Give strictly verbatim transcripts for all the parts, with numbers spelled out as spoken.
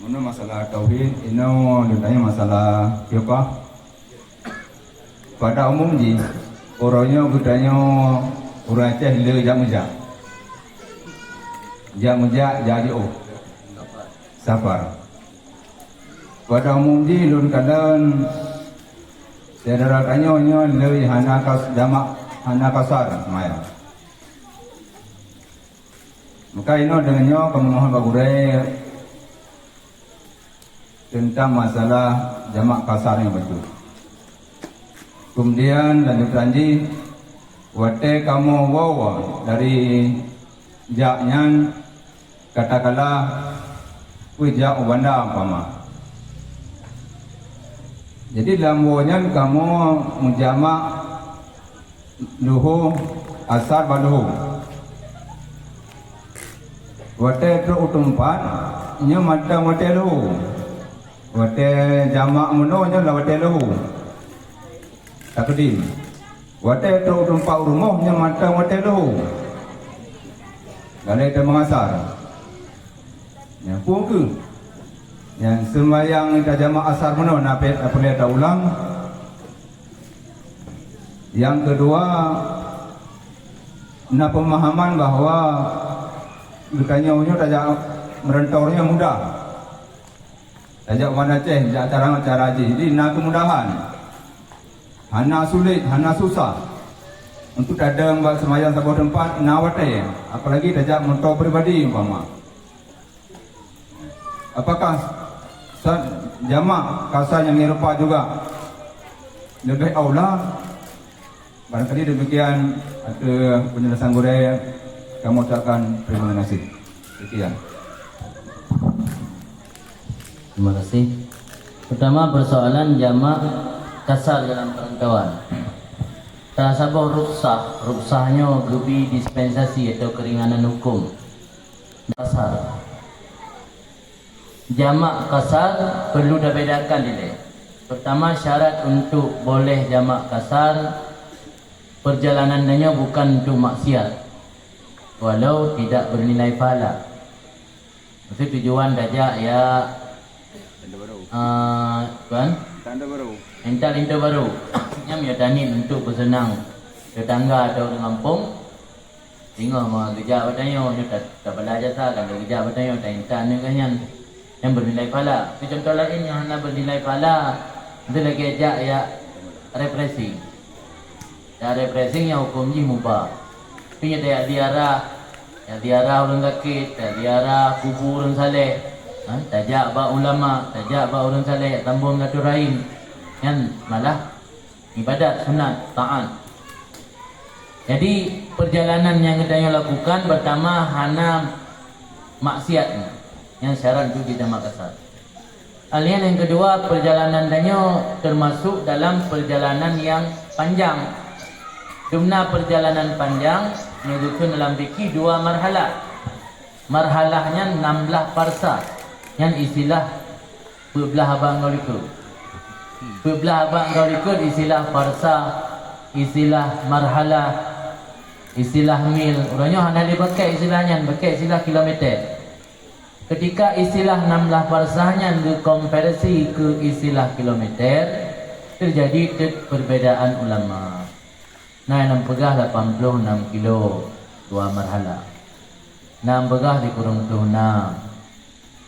Meunan masalah tauhid, inoe lôn tanyong masalah fiqah. Pada umum jih, uroe nyoe geutanyoe ureuëng Aceh le jak meujak. Jak meujak, jak jiôh. Safar. Pada umum jih lôn kalon syedara tanyoe nyoe le hana kas-, jamak, hana kasar seumayang. Maka inoe deungon nyoe kamoe mohon bak gurée teuntang masalah jamak kasar nyoe bacut. Keumudian lanjutan jih, watée kamoe woe dari jak nyan, katakanlah peue jak u banda umpama. Jadi lam woe nyan kamoe meujamak luho, asar bak luho. Watée trok u teumpat, nyoe mantong watée luho. Watée jamak meunoe nyoe lam watée luho. Takdim. Watée trok u teumpat u rumoh nyoe mantong watée luho. Galée teuma asar. Nyang peue keuh? Nyang seumayang tajamak asar meunoe na peureulée taulang. Nyang keudua, na peumahaman bahwa geutanyoe nyoe tajak meurantau nyoe mudah. Tajak u Banda Aceh, jak cara-cara jih. Jadi na keumudahan. Hana sulet, hana susah. Untuk tadong bak seumayang saboh teumpat, na watée. Apalagi tajak moto pribadi umpama. Apakah sa-, jamak kasar nyang nireupa juga leubeh aula? Barangkali demikian ateueh penjelasan gurée, kamoe ucapkan terima kasih. Sekian. Terima kasih. Pertama, persoalan jamak kasar dalam perantauan. Salah saboh rukhsah, rukhsah nyoe geubi dispensasi atau keringanan hukum. Kasar. Jamak kasar perlu tabedakan dilée. Pertama, syarat untuk boleh jamak kasar, perjalanan tanyoe bukan untuk maksiat, walau tidak bernilai pahala. Maksud tujuan tajak ya, ah, kan? Intat linto barô. Nyan meunyoe taniet untuk peuseunang tetangga atau ureuëng gampông, singoh meugeujak bak tanyoe, nyoe ta-, tabala jasa, kan geujak bak tanyoe, taintat nyoe kan nyan. Nyan bernilai pahala. Tapi contoh laén nyang hana bernilai pahala, itu lagée jak ya refreshing. Dan refreshing nyang huköm jih mubah. Tapi nyoe tajak ziarah, tajak ziarah ureuëng sakét, tajak ziarah kubu ureuëng saleh, ha, tajak bak ulama, tajak bak ureuëng saleh, tambong silaturahim. Nyan malah ibadat, sunat, taat. Jadi, perjalanan nyang geutanyoe lakukan, pertama, hana maksiat. Nyan syarat untuk jijamak kasar. Kemudian nyang keudua, perjalanan tanyoe teumasuk dalam perjalanan nyang panjang. Dumna perjalanan panjang nyoe geukheun dalam fikih dua marhalah. Marhalah nyan nam blaih farsa. Nyan istilah peuet blaih abad enggau likot. Peuet blaih abad enggau likot istilah farsa, istilah marhalah, istilah mil. Uroe nyoe hana lé pakai istilah nyan, pakai istilah kilometer. Ketika istilah nam blaih farsah nyan geukonversi keu istilah kilometer, teujadi teuk perbedaan ulama. Na nyang peugah lapan ploh nam kilo dua marhalah. Na nyang peugah sikureueng ploh nam.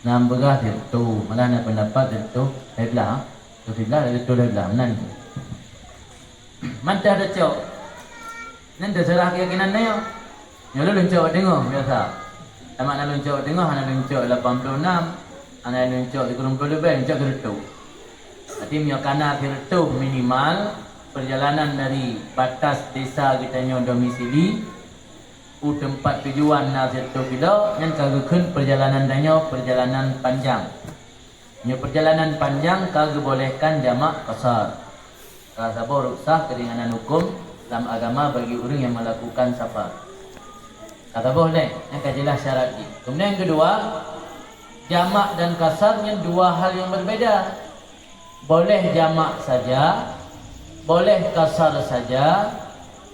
Na nyang peugah sireutôh, malah na peundapat sireutôh lhèe blaih. Sireutôh lhèe blaih, sireutôh lhèe blaih, meunan. Mantong tacok. Nyan teuseurah keuyakinan tanyoe. Nyoe lôn cok teungoh biasa. Sama na lôn cok teungoh, hana lôn cok lapan ploh nam, hana lôn cok sikureueng ploh leubeh, lôn cok sireutôh. Tapi meunyoe kana sireutôh minimal, perjalanan dari batas desa geutanyoe domisili u teumpat tujuan na sireutôh kilo, nyan ka geukheun perjalanan tanyoe perjalanan panjang. Nyoe perjalanan panjang ka geubolehkan jamak kasar. Salah saboh rukhsah keuringanan huköm lam agama bagi ureuëng nyang melakukan safar. Ka saboh lé, nyang ka jeulaih syarat jih. Kemudian yang kedua, jamak dan kasar nyan dua hal yang berbeda. Boleh jamak saja, boleh kasar saja,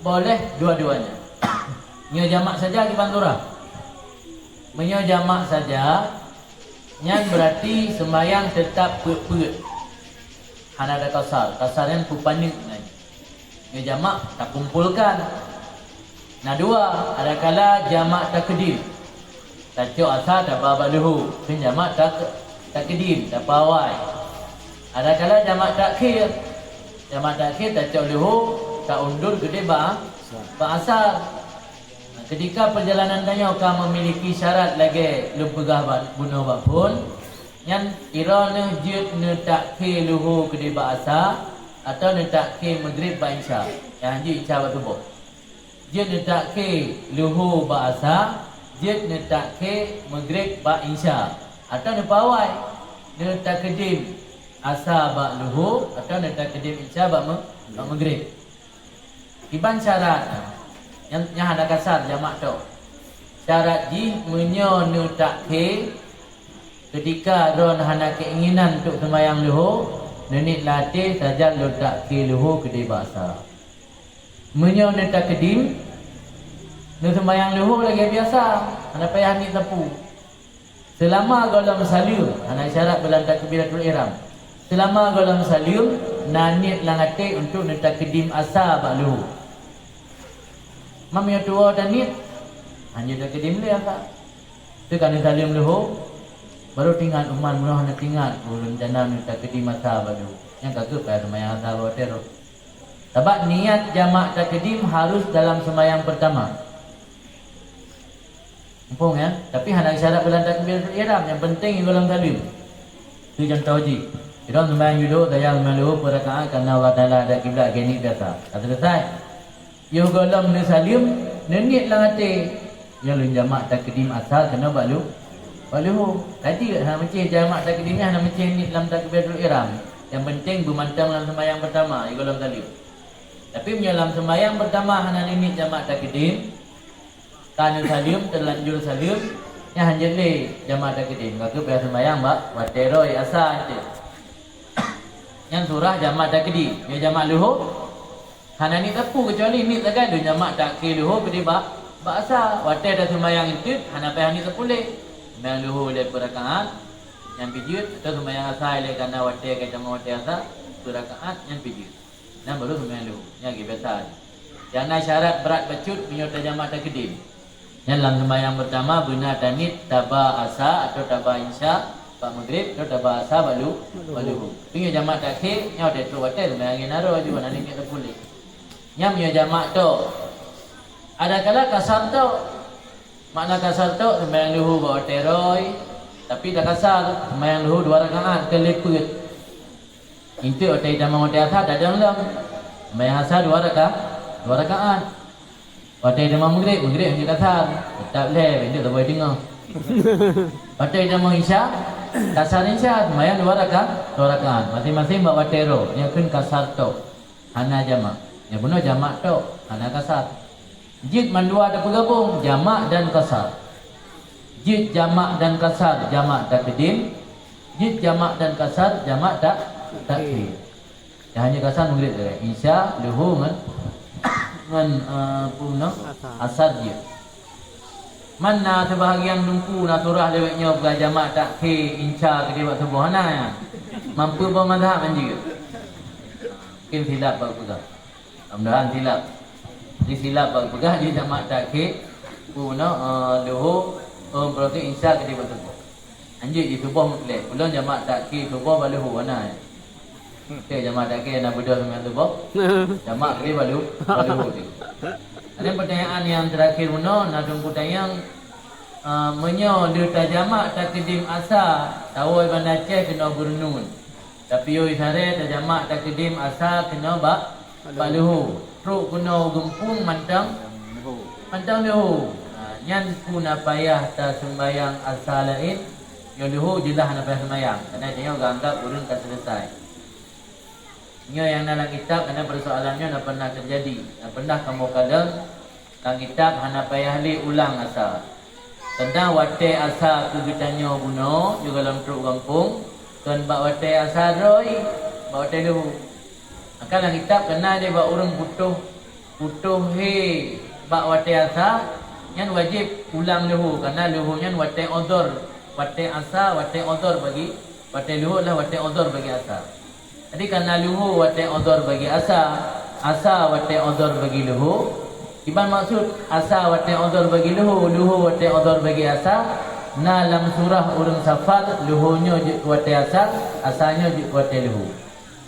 boleh dua-duanya. Nyoe jamak saja kiban lurah. Meunyoe jamak saja, Nyan beurati seumayang teutab peuet-peuet. Hana ada kasar. Kasar nyan peupaneuk nan. Nyoe jamak takumpolkan. Na dua, adakala jamak takdim. Tacok asa taba bak leuhô, kheun jamak tak-, takdim, tapawai. Adakala jamak takhir. Jamak takhir tacok leuhô, taundur keudeh bak, bak asa. Ketika perjalanan tanyoe ka memiliki syarat lagée lôn peugah bak, bunoe bak phon, nyan droeneuh jeuet neutakhé leuhô keudeh bak asa, atawa neutakhé meugrib bak isya. Nyan jeuet isya bak suboh. Jeuet neutakhé leuhô bak asa, jeuet neutakhé meugrib bak isya, atawa neupawai, neutakdim asa bak leuhô, atawa neutakdim isya bak meu-, bak meugrib. Kiban syarat, nyan, nyan hana kasar jamak tok. Syarat jih meunyoe neutakhé ketika droen hana keinginan untuk seumayang leuhô, neuniet lam até sajan lôn takhé leuhô keudeh bak asa. Meunyoe neutakdim, neuseumayang leuhô lagée biasa, hana payah niet sapeue. Seulama gohlom saleuem, hana isyarat beulan takbiratul ihram. Seulama gohlom saleuem, na niet lam até untuk neutakdim asa bak leuhô. Meunyoe tuwoe taniet, hanjeuet takdim lé asa. Teuka neusaleuem leuhô, baru teuingat, uman meunoe hana teuingat, oh, rencana neutakdim asa bak leuhô. Nyan ka keuh payah seumayang asa bak watée rot. Sabab niat jamak takdim harus dalam seumayang peurtama. Muphom, ya? Tapi hana isyarat beulan takbiratul ihram, nyang penting gohlom saleuem. Itu contoh jih. Sidroe seumayang judô, sajan seumayang leuhô peurakaat karena Allah Taala hadap kiblat, gét niet biasa. Ka selesai. Yoh gohlom neusaleuem, neuniet lam até. Nyoe lôn jamak takdim asa keunoe bak leu-, bak leuhô. Ka jeuet, hana meusti jamak takdim nyan, hana meusti niet lam takbiratul ihram. Nyang penting beumantong lam seumayang peurtama, yoh gohlom saleuem. Tapi meunyoe lam seumayang peurtama hana neuniet jamak takdim, ka neusaleuem, teulanjur saleuem, nyan hanjeuet lé jamak takdim. Ka keuh payah seumayang bak watée rot asa teuh. Nyan surah jamak takdim. Nyoe jamak leuhô, hana niet sapeue keucuali niet sagai lôn jamak takhé leuhô keudeh bak, bak asa. Watée taseumayang enteuk, hana payah niet sapeue lé. Seumayang leuhô lhée peurakaat, nyan pih jeuet, atawa seumayang asa lé karena watée ka tamong watée asa, peurakaat, nyan pih jeuet. Nyan baru seumayang leuhô, nyan lagée biasa. Nyang na syarat brat bacut meunyoe tajamak takdim. Nyan lam seumayang peurtama beuna taniet taba asa atawa taba isya bak meugrib, atawa taba asa bak leu-, bak leuhô. Meunyoe jamak takhé, nyoe watée trok watée seumayang lagée na droe jih, hana niet sapeue lé. Nyan meunyoe jamak tok. Adakala kasar tok. Makna kasar tok, seumayang leuhô bak watée rot, tapi takasar, seumayang leuhô dua rakaat, kon lhée peuet. Enteuk watée tamong watée asa tadong lom. Seumayang asa dua raka-, dua rakaat. Watée tamong meugrib, meugrib hanjeuet kasar. Teutab lhée, enteuk saboh teungoh. Watée tamong isya, kasar isya, seumayang dua raka-, dua rakaat. Maséng-maséng bak watée rot, nyan kheun kasar tok. Hana jamak. Nyang bunoe jamak tok, hana kasar. Jeuet mandua tapeugabong, jamak dan kasar. Jeuet jamak dan kasar, jamak takdim. Jeuet jamak dan kasar, jamak tak, takhir. Nyang hana kasar meugrib sagai. Isya, leuhô ngon, ngon, eh, peue nan? Asar. Asar jeuet. Man na seubahagian teungku na surah lé awaknyoe peugah jamak takhir isya keudeh bak suboh, hana nyan. Mampu boh mazhab hanjeuet. Mungkin silap bak peugah. Mudah-mudahan silap. Jadi silap bak peugah jeuet jamak takhir, peue nan, eh, leuhô, eh, berarti isya keudeh bak suboh. Hanjeuet jih suboh meuklek. Ulôn jamak takhir suboh bak leuhô, hana. Oke, jamak takhir na beudôh seumayang suboh. Jamak keudeh bak leu-, bak leuhô tu. Ada pertanyaan yang terakhir bunoe, na teungku tanyong, ah, meunyoe lheueh tajamak takdim asa, tawoe Banda Aceh keunoe Gubernur. Tapi yoh Israel tajamak takdim asa keunoe bak, bak leuhô. Trok keunoe Geumpung mantong, mantong leuhô. Ha, nyan peue na payah taseumbayang asa laén, nyoe leuhô jeulaih hana payah seumbayang. Karena tanyoe geuanggab ureuëng ka seuleusoe. Nyoe nyang na lam kitab, karena persoalan nyoe na pernah terjadi. Na pernah kamoe kalon, lam kitab hana payah lé ulang asa. Teuntang watée asa keu geutanyoe bunoe, juga lom trok gampông, kon bak watée asa droe, bak watée leuhô. Maka lam kitab keunan lé bak ureuëng putôh, putôh hé bak watée asa, nyan wajéb ulang leuhô, karena leuhô nyan watée odor. Watée asa, watée udhur bagi, watée luhô lah watée udhur bagi asa. Jadi, karena luhô watée udhur bagi asa, asa watée udhur bagi luhô, kiban maksud asa watée udhur bagi luhô, luhô watée udhur bagi asa, na lam surah ureuëng safar, luhô nyoe jeuet keu watée asa, asa nyoe jeuet keu watée luhô.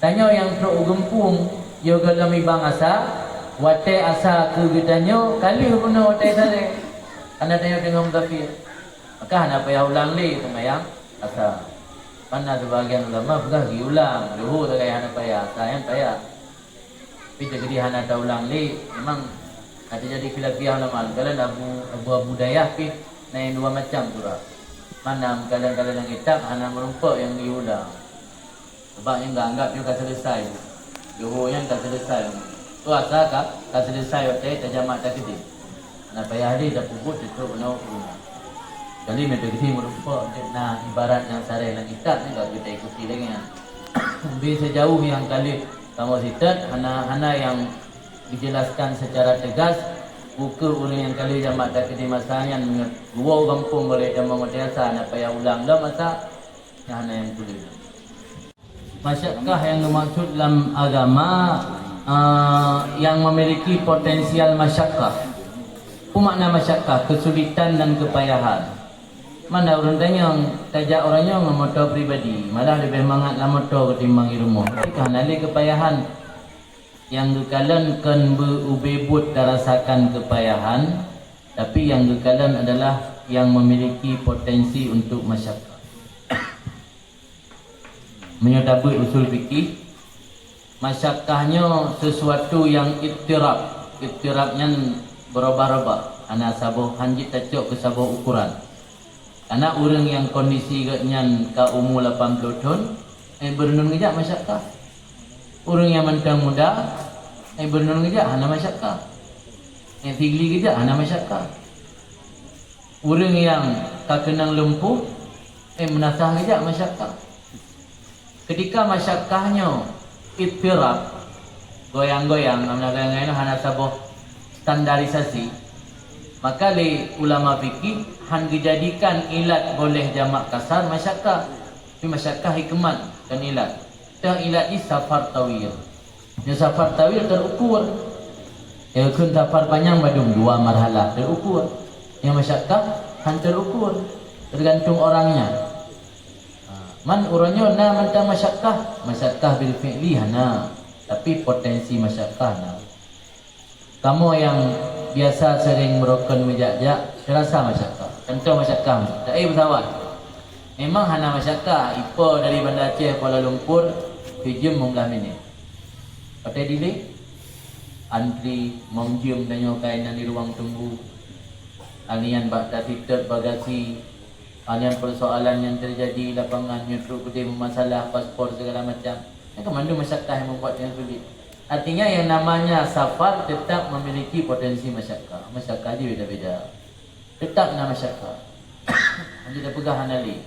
Tanyoe nyang trok u gampông, yoh gohlom i bang asa, watée asa keu geutanyoe ka lheueh bunoe watée saré, karena tanyoe teungoh musafir. Maka hana payah ulang lé seumayang asa. Karena sebagian ulama peugah geuulang, luhô sagai hana payah, asa nyang payah. Tapi teukeudi hana taulang lé, memang ka teujadi khilafiah ulama. Meukalon Abu, Abu, Abu Dayah pih na nyang dua macam surah. Mana meukalon-kalon nyang kitab hana meurumpok nyang geuulang. Sebab nyang geuanggap nyoe ka selesai. Luhô nyan ka selesai. Tu asa ka, ka selesai watée tajamak takdim. Hana payah lé tapeubuet teutôp unoe ureuëng. Kali meuteugeuti meurumpok na ibarat nyang saré lam kitab nyan ka geuta ikuti lagée nyan. Bi sejauh nyang ka lheueh kamoe seutôt hana, hana nyang dijelaskan secara tegas, ukeue ureuëng nyang ka lheueh jamak takdim asa nyan meunyoe geuwoe gampông gohlom tamong watée asa hana payah ulang lom asa, nyan hana nyang peue lé. Masyakkah nyang geumaksud lam agama, eh, nyang memiliki potensial masyakkah. Peue makna masyakkah? Keusulitan dan keupayahan. Mana ureuëng tanyong, tajak uroe nyoe ngon moto pribadi, malah leubeh mangat lam moto ketimbang di rumoh. Tapi ka hana lé keupayahan. Nyang geukalon kon beu ubé buet tarasakan keupayahan, tapi nyang geukalon adalah nyang memiliki potensi untuk masyakkah. Meunyoe tabeuet usul fikih, masyakkah nyoe sesuatu nyang idtirab. Idtirab nyan beurubah-rubah, hana saboh, hana jeuet tacok keu saboh ukoran. Karena ureuëng nyang kondisi geuhnyan ka umu lapan ploh thon, eh, beureunun geujak masyakkah. Ureuëng nyang mantong muda, eh, beureunun geujak hana masyakkah. Eh, sigli geujak hana masyakkah. Ureuëng nyang ka keunong lumpuh, eh, meunasah geujak masyakkah. Ketika masyakkah nyoe idtirab, goyang-goyang, namanya goyang-goyang hana saboh standarisasi, maka lé ulama fikih hana geujadikan ilat boléh jamak kasar masyakkah. Tapi masyakkah hikmat kon ilat. Teuh ilat jih safar tawil. Nyoe safar tawil teurukur. Nyoe kheun safar panyang bandum dua marhalah teurukur. Nyoe masyakkah hana teurukur, tergantung orangnya. Ha, man uroe nyoe na mantong masyakkah, masyakkah bil fi'li hana, tapi potensi masyakkah na. Kamoe nyang biasa sering meurokon meujak-jak, teurasa masyakkah. Contoh masyakkah, taéh pesawat. Memang hana masyakkah, ipo dari Banda Aceh Kuala Lumpur, tujoh belas minit. Patéh dilé, antri, mong jeuem tanyoe kainan di ruang tunggu. Anian bak taseutôt bagasi, anian persoalan nyang teujadi lapangan nyoe trok keudeh meumasalah paspor segala macam. Nyan kan mandum masyakkah nyang membuat nyang sulit. Artinya yang namanya safar tetap memiliki potensi masyakkah. Masyakkah jih beda-beda. Tetap na masyakkah. Hana tapeugah hana lé.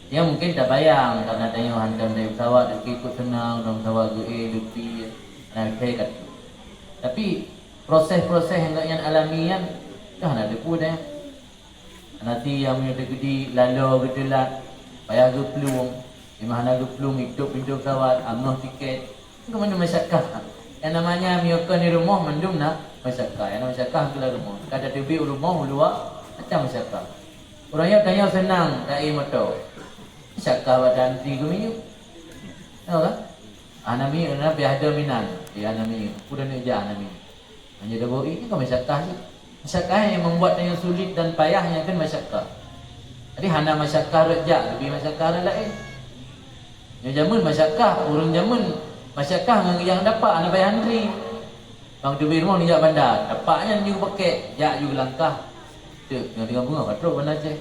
Ya mungkin tabayang karena tanyoe hantom dari pesawat, ikut seunang, dalam pesawat geuéh, leupie, hana kaya katu. Tapi proses-proses nyang gobnyan alami nyan, dah hana teupeu dah. Hana ti nyang meunyoe teukeudi lalo geuteulat, payah geuplueng, memang hana geuplueng, itôp pintoe pesawat, angoh tiket. Keumeunyoe masyakkah. Yang namanya meunyoe kon di rumoh mandum na masyakkah. Yang na masyakkah keu lam rumoh. Ka tateubiet u rumoh u luwa macam masyakkah. Uroe nyoe tanyoe seunang taéh moto. Masyakkah bak antri keu minyeuk. Tahu kan? Hana minyeuk, na pih ada minan. Pih hana minyeuk. Udah neuk jak hana minyeuk. Hanya dah bau, ini kan masyakkah je. Masyakkah yang membuat tanyoe sulit dan payah nyan kan masyakkah. Jadi hana masyakkah rot jak, leubeh masyakkah rot laén. Nyoe jameun masyakkah, ureuëng jameun masyakkah ngon nyang dapak hana payah antri. Bang teubiet rumoh nijak bandar, dapak nyan ju pakèk, jak ju langkah. Teuk, nyoe tinggai beungoh ka trok Banda Aceh.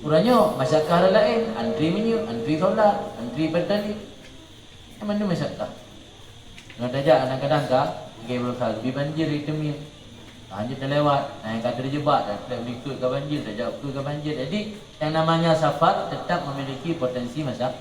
Uroe nyoe masyakkah rot laén, antri minyeuk, antri solar, antri Pertalite. Nyan mandum masyakkah. Ngon tajak kadang-kadang ka lagèe beurasa, leubeh banjir di Teumie. Hana jeuet talewat, na nyang ka teujeubak, takleuet likot ka banjir, tajak ukeue ka banjir. Jadi, yang namanya safar tetap memiliki potensi masya-,